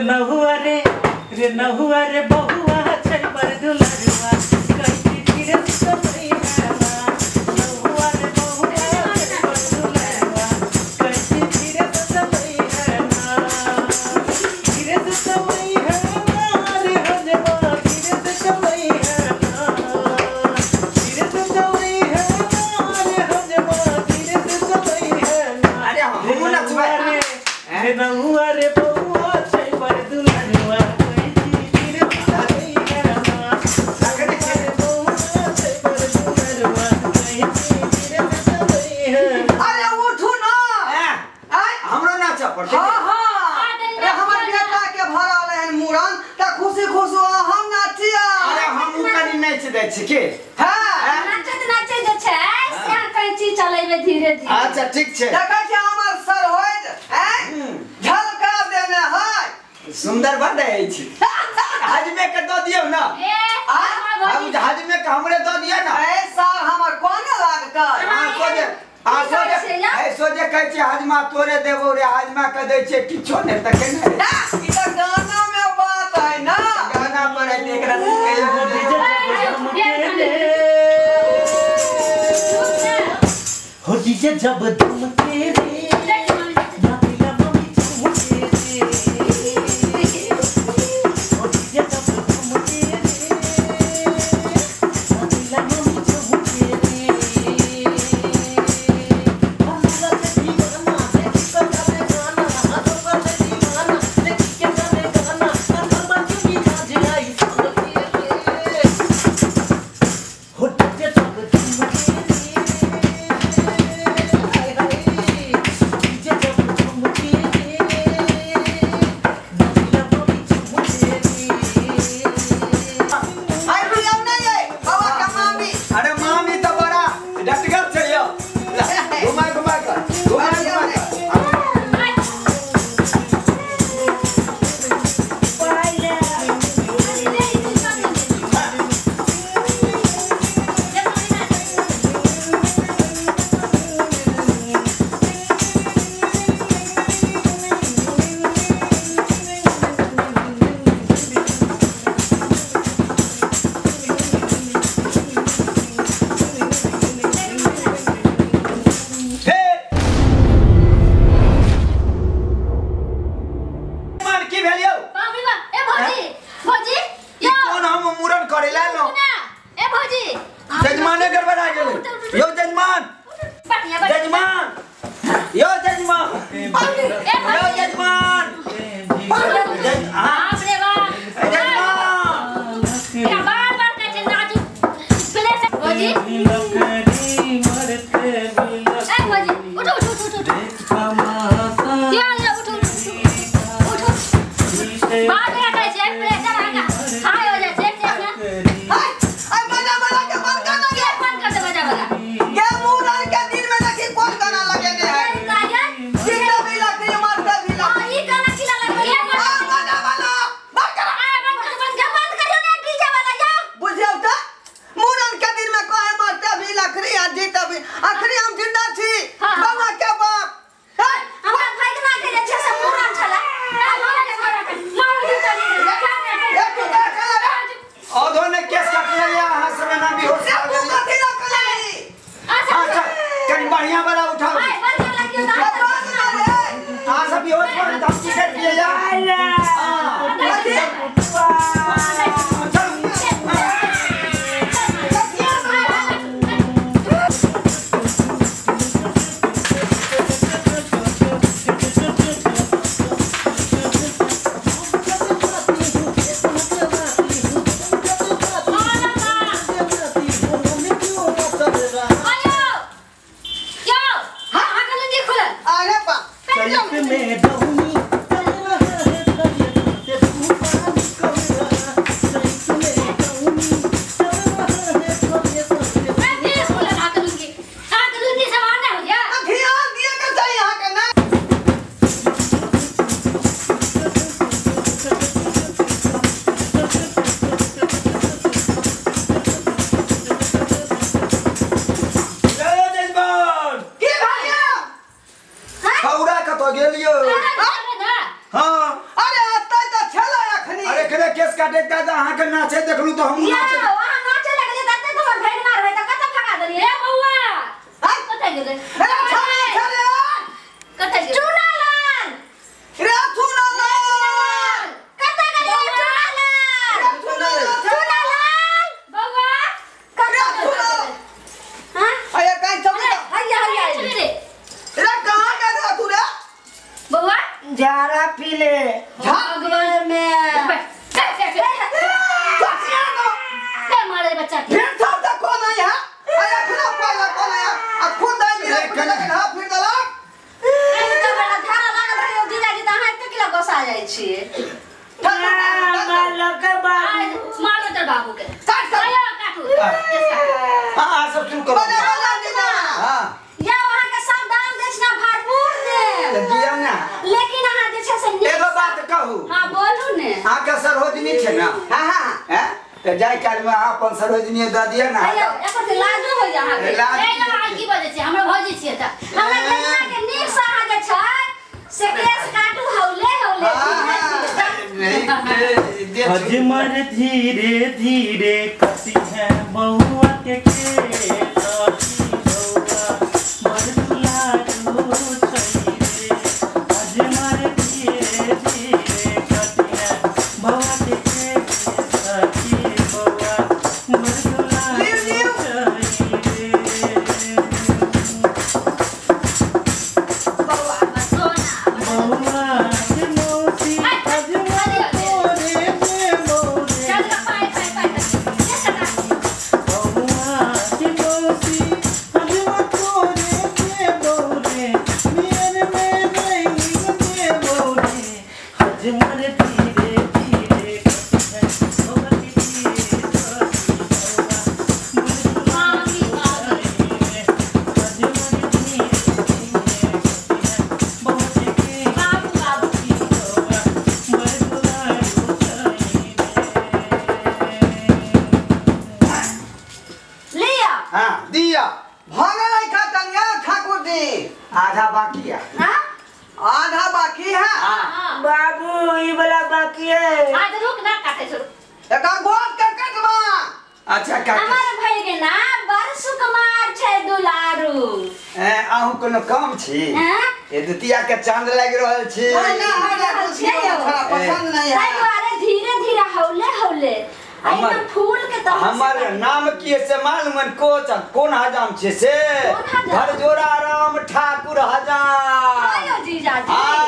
नहुआ रे रे नहुआ रे बहुआ छै पर दुलरुआ कैची धीरे से चलई है ना नहुआ रे बहुआ छै पर दुलरुआ कैची धीरे से चलई है ना धीरे से चलई है ना रे हजमा धीरे से चलई है ना धीरे से चलई है ना रे हजमा धीरे से चलई है ना। अरे हमहू नचबै रे नहुआ रे बहुआ छै पर दुलरुआ कैची धीरे से चलई है ना नहुआ रे बहुआ छै पर दुलरुआ कैची धीरे से चलई है ना। अरे उठू ना। हैं? आय हमरो नाचऽ पड़तै। हाँ हाँ रे हमर बेटा के भरल है मुड़न त खुशी खुश हम नाचिया। अरे हमहू कनि नाचि दै छी की। हां नाचैत नाचैत जे छै से अहाँ कैची चलेबै धीरे धीरे। अच्छा ठीक छै। देखै छी हमर सर होइत हैं झलका देने है सुंदर बड अछि। हजमे के दऽ दियौ ना। ए हम हजमे के हमरे दऽ दिअ ना। ए साल हमर कोन लागतै। हाँ सोझे हाँ सोझे ए सोझे कहै छै हजमा तोरे देबौ रे हजमा के दै छै किछो नै त केना हेतै? ई त गाना में बात है ना। गाना पर है एकरा हो डीजे जब धमके रे नाचिला मम्मी झुमके रे हो डीजे जब धमके रे नाचिला मम्मी झुमके रे हमरा से दीवाना देखी के गाने गाना हमरा से दीवाना देखी के गाने गाना हमरा चुनी नाच आई सुन के रे हो डीजे जब धमके रे हाय हाय डीजे जब धमके रे नाचिला मम्मी झुमके रे। आई बुझौ नै ये बाबा का मामी। अरे मामी त बड़ा डटगर छै यौ। घुमा घुमा कर घुमा घुमा कर। हे मान की भेल यौ? बाप रे बाप। ए भौजी भौजी ई यौ कोन हम मुड़न करे ला लो ना ए भौजी जजमाने गड़बड़ा गेलै यौ जजमान बढ़िया बढ़िया जजमान यौ जजमान ए यौ भौजी जजमान जज हाँ बाप रे बाप जजमान एकरा बार बार कहै छै नाचू प्ले से भौजी ए भौजी उठो उठो उठो उठो या या उठो उठो उठो बार बार कहै छै प्रेशर आगा हाई हो जाइ छै से ना हाय आई बजा बजा के बंद कर ना के बंद कर दे बजा बजा गे मुड़न के दिन में देखी कोन गाना लगेने है। काया जीते भी लकड़ी मरते भी हां लकड़ी। ई गाना किला लगबै आ बजा बजा बंद कर। ए बंद कर बंद कर बंद करियो ने डीजे वाला जाओ। बुझियौ त मुड़न के दिन में कहे मरते भी लकड़ी आ जीते भी अखनी हम जिंदा छी हाँ। बाबा के बाप। हैं? हमरा भाई के ना के जे छै से मुड़न छला ए मारो के मारो के मारो जूता नहीं एक तू का कला रे औधो ने केस काटले या अहाँ सब एना बेहोश से भऽ तू गेलियै। कथी ला कला रे? अच्छा कनि बढ़िया वाला उठाउ। हाय बंद कर लगियो ए बंद कर रे। अहाँ सब बेहोश भऽ गेल तऽ हम की करियै या? हाँ, कथी? चलू। हां नाचे देखलू तो हम नाचे वहां नाचे लगले तते तो भगना रहे त कत भगा देलिए ए बौआ कत गेले रे छरे छरे कत गेले चुनालाल रे चुनालाल कत गेले चुनालाल चुनालाल बौआ कत गेले हां अरे काई चल हैया हैया रे रे कहां गए तू रे बौआ झाड़ा पी ले भगवान में मारे बच्चा के फिर सब तक कौन आई है अरे फिर पाला कौन आया अब खुद दाई गिरा फिर लगा हां फिर दला ए तो बड़ा धारा लागल है जीजा जी त अहाँ एते किला गोसा जाइ छियै मालक बाबू मारो तर बाबू के काट आयो काटू हां सब शुरू करो बजा बजा जीजा हां या वहां के सब दान दै छै ना भरपूर दे त दियौ ना लेकिन अहाँ जे छै से एगो बात कहू हां बोलू ने अहाँ के सरोजनी छै ना हां हां हैं त जाय काल में अहाँ अपन सरोजनी द दिया ना आयो एकर ते लाजो होय अहाँ के ए अहाँ की बजै छी हमरा भौजी छियै त हमरा कन्या के नीक से अहाँ जे छै से केस काटू हौले हौले अजमर धीरे धीरे कटी है बउआ के खेत बउआ मर दुलारू छै रे अजमर धीरे धीरे कटी है बउआ के खेत बउआ मर दुलारू छै रे बौआ सोना बउआ के मौसी अजमर तोरे देबो रे चल पाए पाए पाए बउआ के मौसी अजमर तोरे देबो रे मेर में नहीं देबो रे अजमर धीरे धीरे कटी है बउआ के खेत बउआ मामी अजमर धीरे धीरे कटी है बउआ के खेत बाबू बाबू बउआ मर दुलारू छै रे लिया हां दिया भगल है खतंगा ठाकुर जी आधा बाकी है हां आधा बाकी है हां बाबू ई वाला बाकी है आज रुक ना काटे छोड़ एका गोद के कटवा अच्छा काट हमर भई के ना बड़ सुकुमार छै दुलारू ए आहू कोनो काम छी हैं ए दुतिया के चांद लागि रहल छी ना हमरा कुछ पसंद नहीं ताहि है दुआरे धीरे धीरे हौले हौले आ हमर- एकदम फूल के तरह से हमर नाम की से मालूम है कोच कोन हजाम छे से कोन हजाम? घर जोड़ा राम ठाकुर हजाम आयो जीजाजी हां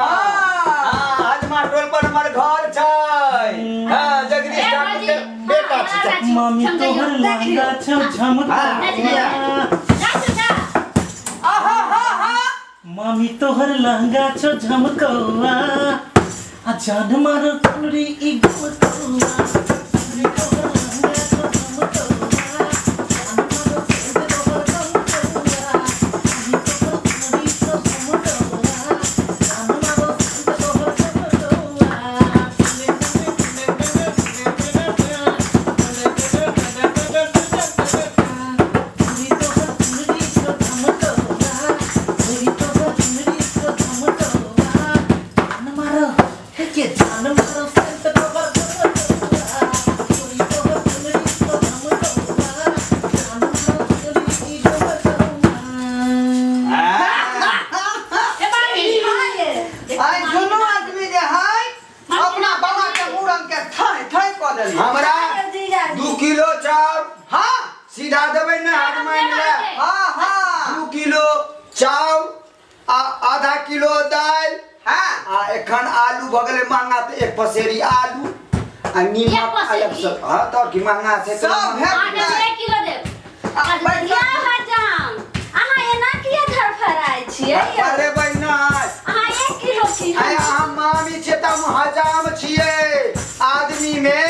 हां हजमा टोल पर हमर घर छै हां जगदीश ए ठाकुर भौजी, के बेटा हाँ, छै हाँ, मामी तोहर लहंगा छौ झमकौआ आहा हा हा मामी तोहर लहंगा छौ झमकौआ आ जान मारो चुनरी ई गमकौआ मामी तोहर लहंगा छौ झमकौआ जान मारो चुनरी तोहर गमकौआ मामी तोहर चुनरी छौ झमकौआ जान मारो चुनरी तोहर ए मामी आई दुनू आदमी जे है अपना बाबा के मुड़न के थई थई क देली हमरा 2 किलो चाउर हां सीधा देबै ने हनुमान ले हां हां 2 किलो चाउर आ आधा किलो दालि हां आ एखन आलू भऽ गेलै महंगा तऽ एक पसेरी आलू आ नीमक एक पसेरी? अलग से हां तऽ की महंगा छै तऽ सब भेट अहाँ गेलै। 1 किलो देब आ, बैठ या हजाम अहाँ एना किया धड़फड़ाइ छियै यौ? अरे बहिना अहाँ 1 किलो की अरे अहाँ मामी छियै तऽ हम हजाम छियै आदमी में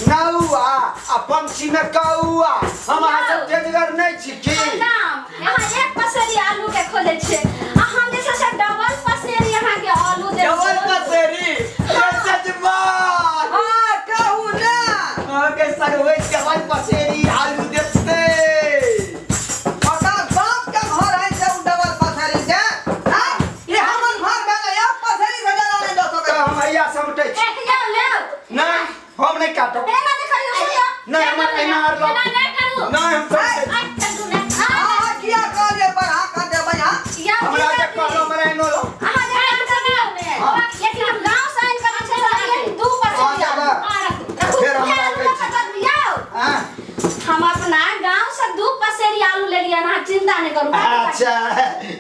नौआ आ पंछी में कौआ हम अहाँ सब तेजगर नहि छी की हजाम अहाँ एक पसेरी आलू के खोजै छियै आ हम जे छै से डबल पसेरी अहाँके आलू देब डबल पसेरी ए सजमान हां कहू ना अहाँके सरहोइ डबल पसेरी आलू देतै ओकर बाप के घर है से उ डबल पसेरी के हां ये हमर घर भेलै एक पसेरी से ज्यादा नहीं दऽ तऽ सकै हम हैया समटै छी एक यौ लेब नहि हम नहि काटब एना नहीं हमर एना आर लो नहीं करू नहीं हम सब हां किया कहलिए बढ़ा कर देबै हां हमरा के कहलो हमरा एनो लो अहाँ लेकिन हम गांव से आनि के छै दू परसेंट फिर हमरा हां हम अपना गांव से 2 पसेरी आलू ले लिया ना चिंता नहीं करू। अच्छा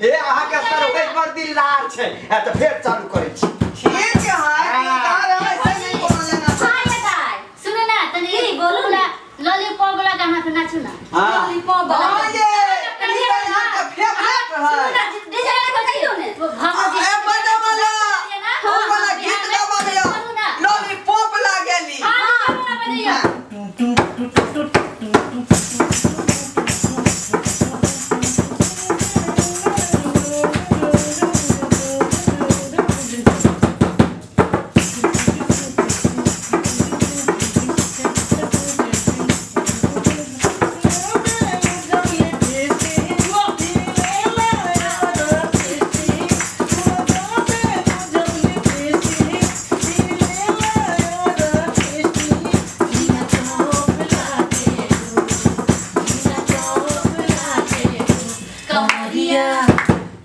ए अहाँ के सर बड़ दिलदार छै त फेर चालू करै छी। ठीक है दिलदार है ऐसे नहीं बोल लेना। हां ये दाई सुनो ना तनी बोलू ना लॉलीपॉप वाला गाना पे नाचू ना। हां लॉलीपॉप वाला ये ई गाना के फेवरेट है। सुनो ना डीजे वाला बजाइयो ने ए बजा वाला ओ वाला गीत गावा लियो लॉलीपॉप लागेली। हां बजाइयो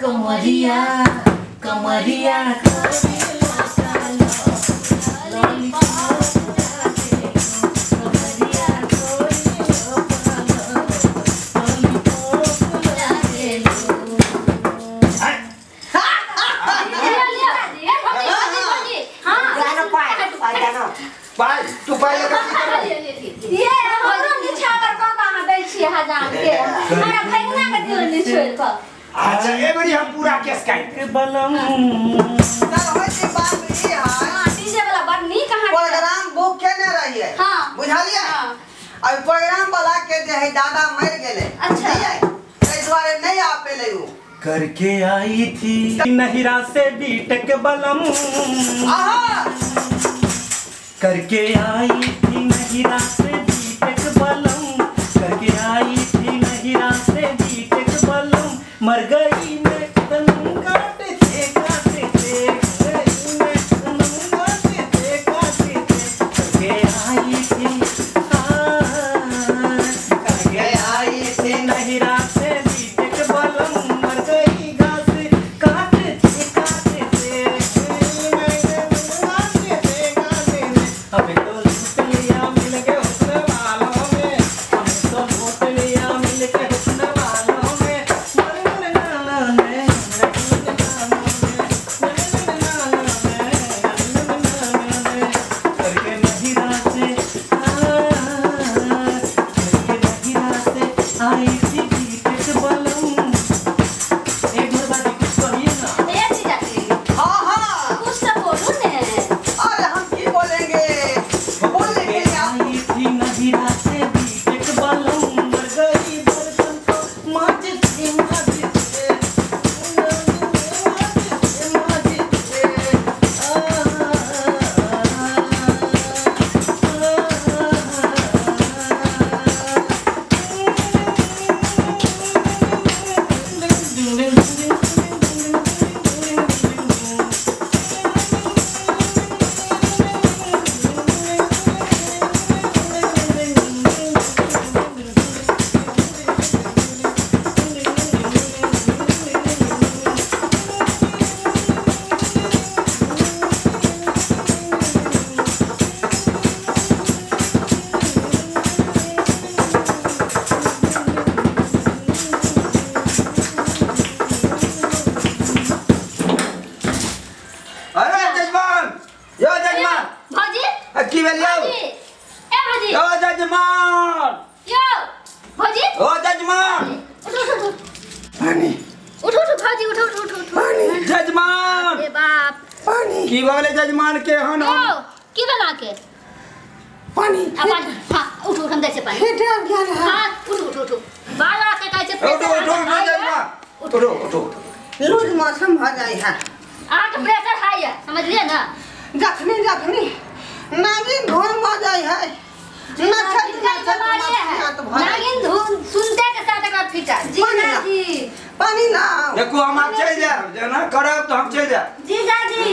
कमरिया कमरिया तू पाई ये हमरो निछावर क कहाँ दै छियै हजार के हमरा भैगना के दियो नि छोड़ क। अच्छा ए बड़ी हम पूरा केस काट बलम चल होय छी बात ई है। हां डीजे वाला बड़ नीक अहाँ प्रोग्राम बुक केने रहिए। हां बुझलिए अब प्रोग्राम वाला के जे है दादा मर गेले। अच्छा एहि दुआरे नहीं आ पेले उ करके आई थी नहिरा से बीटक बलम। आहा करके आई थी नहिरा से बीटक बलम करके आई थी नहिरा से बीटक बलम मर गई मैं तनु काटते काटते गई मैं तनु काटते काटते करके आई थी करके आई थी नहिरा से बीटक बलम मर गई घास काटते काटते मैं तनु काटते काटते हमें तो लूट लिया मिल के हुस्न वालों में हमें तो लूट लिया मिल के हुस्न वालों में करके नहिरा से करके नहिरा से आई थी बीटक बलम। एक बार कुछ कहिए ना। ए जीजाजी हां हां कुछ तो बोलू ने। अरे हम की बोलेंगे बोलने के लिए आप आई थी नहिरा से बीटक बलम मर गई बर्तन को माजते माजते माजते माजते अरे जजमान यो जजमान भौजी की भेल यौ ए भौजी यो जजमान यो भौजी ओ जजमान उठो उठो पानी उठो उठो भौजी उठो उठो उठो पानी जजमान अरे बाप पानी की भगले जजमान के हन ओ की बना के पानी आ पानी हां उठो हम दै छै पानी हां उठो उठो उठो बाल वाला के कहै छै उठो उठो उठो जजमान उठो उठो लूज मौसम हो जाए है। अहाँ के प्रेशर हाई है समझलिए ना। जखनी जखनी नागिन धुन भऽ जाइ है नचत नचत मसियात भऽ जाइ। नागिन धुन सुनते के साथ एकरा फिटा। जीजाजी पानी लाओ। देखो हम आब चलि जायब जेना करब तऽ हम चलि जायब। जीजाजी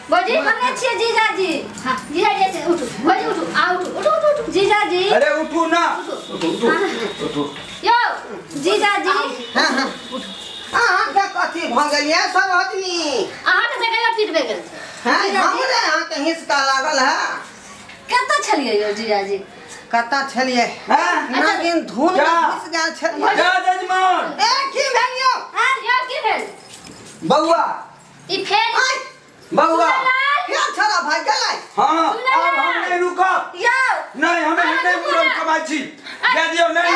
भौजी हमे छियै जीजाजी। हां जीजाजी से उठो भौजी उठो आ उठो उठो उठो उठो जीजाजी उठू यो जीजा जी हां हां अहाँ के कथी भ गेलियै सब आदमी अहाँ के जगह पीटबे गेल छै। हां हमरे अहाँ के हिसका लागल है। कतऽ छलियै यो जीजा जी? कतऽ छलियै? हां नागिन धुन में घुस गेल छलियै। जा जजमान। ए की भेल यो? हां यो की भेल? बौआ ई फेर बौआ क्या छड़ा भाग गेलै? हां अब हम नहीं रुकब। यो नहीं हम नहीं मुरम कमाइ छी। जा दियौ नहीं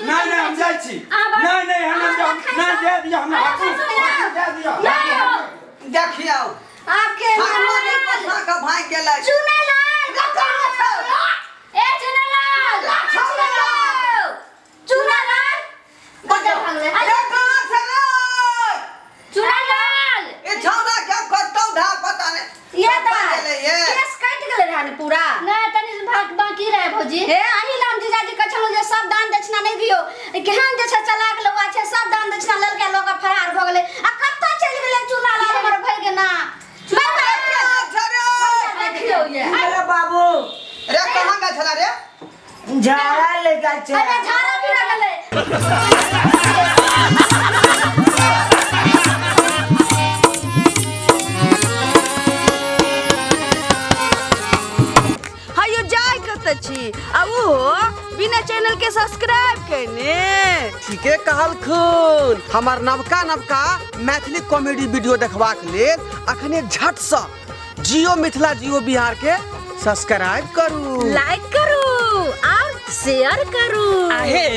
नहीं नहीं हम जाइ छी। नहीं नहीं हम नहीं जा दियौ हम हाकू जा दियौ। देखियौ आपके हमरो का भाग गेलै। चुनालाल कहाँ छौ? ए चुनालाल चुनालाल कतऽ भागलै? अरे कहाँ छौ रे? चुनालाल ए छौड़ा के कतौ धा पता नहीं। ये केस कट गेलै रहने पूरा। नहीं तनी भाग बाकी रहे भौजी। हे अही लाम जीजाजी कहै छलहुँ जे सब दान दक्षिणा नहि दियौ। केहन जे छै चलाक लोग छै सब दान दक्षिणा ललके लोग फरार भ गेलै आ कतऽ चलि गेलै चुनालाल हमर भैगना? देखियौ ये अरे बाबू रे कहाँ गेल छला रे? झाड़ा ले गेल छै। अरे झाड़ा फिरा गेलै। हायो जाय कतऽ छी आ ओहो बिना चैनल के सब्सक्राइब केने? ठीके कहलखुन। हमर नवका नवका मैथिली कॉमेडी वीडियो देखबाक लेल अखने झटसँ जियो मिथिला जियो बिहार के सब्सक्राइब करू, लाइक करू और शेयर करू। आहे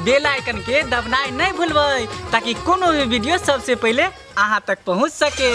बेल आइकन के दबनाइ नहीं भूलबै ताकि कोनो भी वीडियो सबसे पहले अहाँ तक पहुँच सके।